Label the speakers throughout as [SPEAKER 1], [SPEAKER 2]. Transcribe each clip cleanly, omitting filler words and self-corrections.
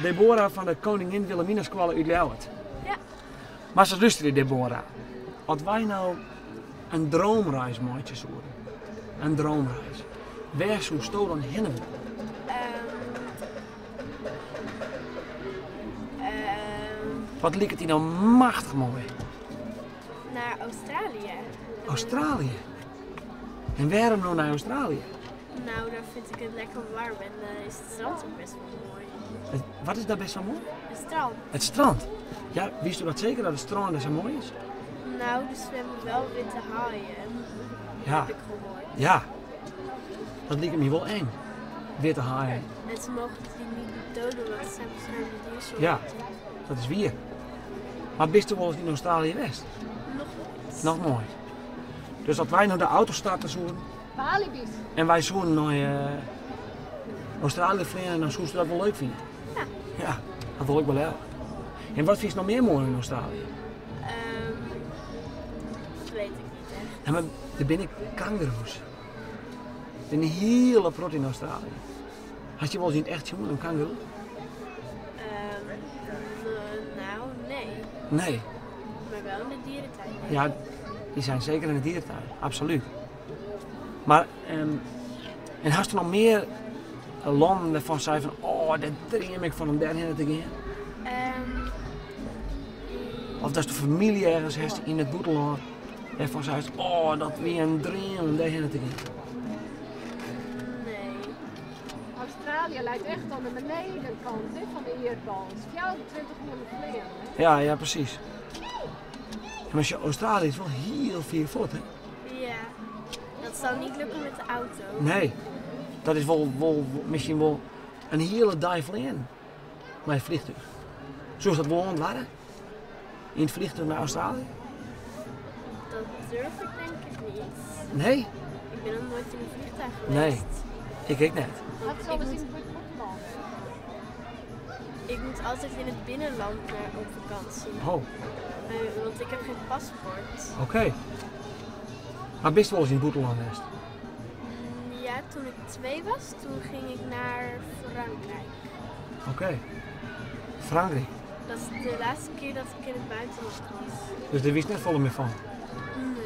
[SPEAKER 1] Deborah fan de Koningin Wilhelminaskoalle út Ljouwert.
[SPEAKER 2] Ja.
[SPEAKER 1] Mar ris lústerje Deborah, as wy no in droomreis meitsje soenen, in droomreis, wêr soesto dan hinne wolle? Wat liket dy no machtich moai?
[SPEAKER 2] Nei Australië.
[SPEAKER 1] Australië? En wêrom no nei Australië?
[SPEAKER 2] Nou, daar vind ik het lekker warm en uh, is het strand ook best wel mooi.
[SPEAKER 1] Wat is daar best wel mooi?
[SPEAKER 2] Het strand.
[SPEAKER 1] Het strand? Ja, wist u dat zeker dat het strand daar zo mooi is?
[SPEAKER 2] Nou, er zwemmen wel witte haaien.
[SPEAKER 1] Ja.
[SPEAKER 2] Heb ik gehoord.
[SPEAKER 1] Ja. Dat liket my wol eng. Witte haaien.
[SPEAKER 2] En ze mogen die niet doden, want het zijn beschermde diersoorten.
[SPEAKER 1] Ja, dat is wier. Mar bist wolris yn Australië west?
[SPEAKER 2] Noch noait.
[SPEAKER 1] Noch noait. Dus as wy no de auto starte soenen en wy soenen nei Australië fleane, dan soest dat wol leuk fine?
[SPEAKER 2] Ja.
[SPEAKER 1] Ja, dat wol ik wol leauwe. En wat fynst noch mear moai yn Australië?
[SPEAKER 2] Dat weet ik niet echt.
[SPEAKER 1] Ja, mar der binne kangoeroes. Der binne in hiele protte yn Australië. Hast dy wolris yn it echt sjoen, in kangoeroe?
[SPEAKER 2] Nou, nee.
[SPEAKER 1] Nee.
[SPEAKER 2] Mar wel yn de dierentuin.
[SPEAKER 1] Ja, die zijn zeker in de dierentuin, absoluut. Mar, en hast noch mear lannen wêrfan'tst seist fan, oh, dêr dream ik fan om dêrhinne te gean? Of datst de famylje ergens hast yn it bûtenlân wêrfan'tst seist, oh, dat wie in dream om dêrhinne te gean?
[SPEAKER 2] Nee.
[SPEAKER 3] Australië leit echt oan de benedenkant hè, fan de ierdbol. 24 oeren fleanen. Hè?
[SPEAKER 1] Ja, ja, presys. Mar sjoch, Australië is wol hiel fier fuort, hè?
[SPEAKER 2] Ja, dat zal niet lukken met de auto.
[SPEAKER 1] Nee, dat is wol, wol, miskien wol in hiele dei fleanen mei it fleantúch. Soest dat wol oandoarre? Yn it fleantúch nei Australië?
[SPEAKER 2] Dat durf ik denk ik niet.
[SPEAKER 1] Nee?
[SPEAKER 2] Ik ben nog nooit in een vliegtuig
[SPEAKER 1] Nee,
[SPEAKER 2] geweest.
[SPEAKER 1] ik ek net.
[SPEAKER 3] Hat se alris yn it bûtenlân
[SPEAKER 2] Ik moet altijd in het binnenland naar op vakantie.
[SPEAKER 1] Oh.
[SPEAKER 2] Want ik heb geen paspoort.
[SPEAKER 1] Oké. Mar bist wolris yn it bûtenlân west?
[SPEAKER 2] Ja, toen ik 2 was, toen ging ik naar Frankrijk.
[SPEAKER 1] Oké. Frankryk.
[SPEAKER 2] Dat is de laatste keer dat ik in het buitenland was.
[SPEAKER 1] Dus dêr witst net folle mear fan?
[SPEAKER 2] Nee.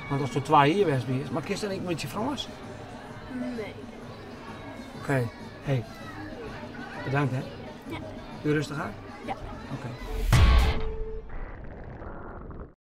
[SPEAKER 1] Want ast twa jier west bist, mar kinst dan ek in bytsje Frânsk?
[SPEAKER 2] Nee.
[SPEAKER 1] Oké, hey. Bedankt hè.
[SPEAKER 2] Ja.
[SPEAKER 1] Doe rêstich oan?
[SPEAKER 2] Ja.
[SPEAKER 1] Oké.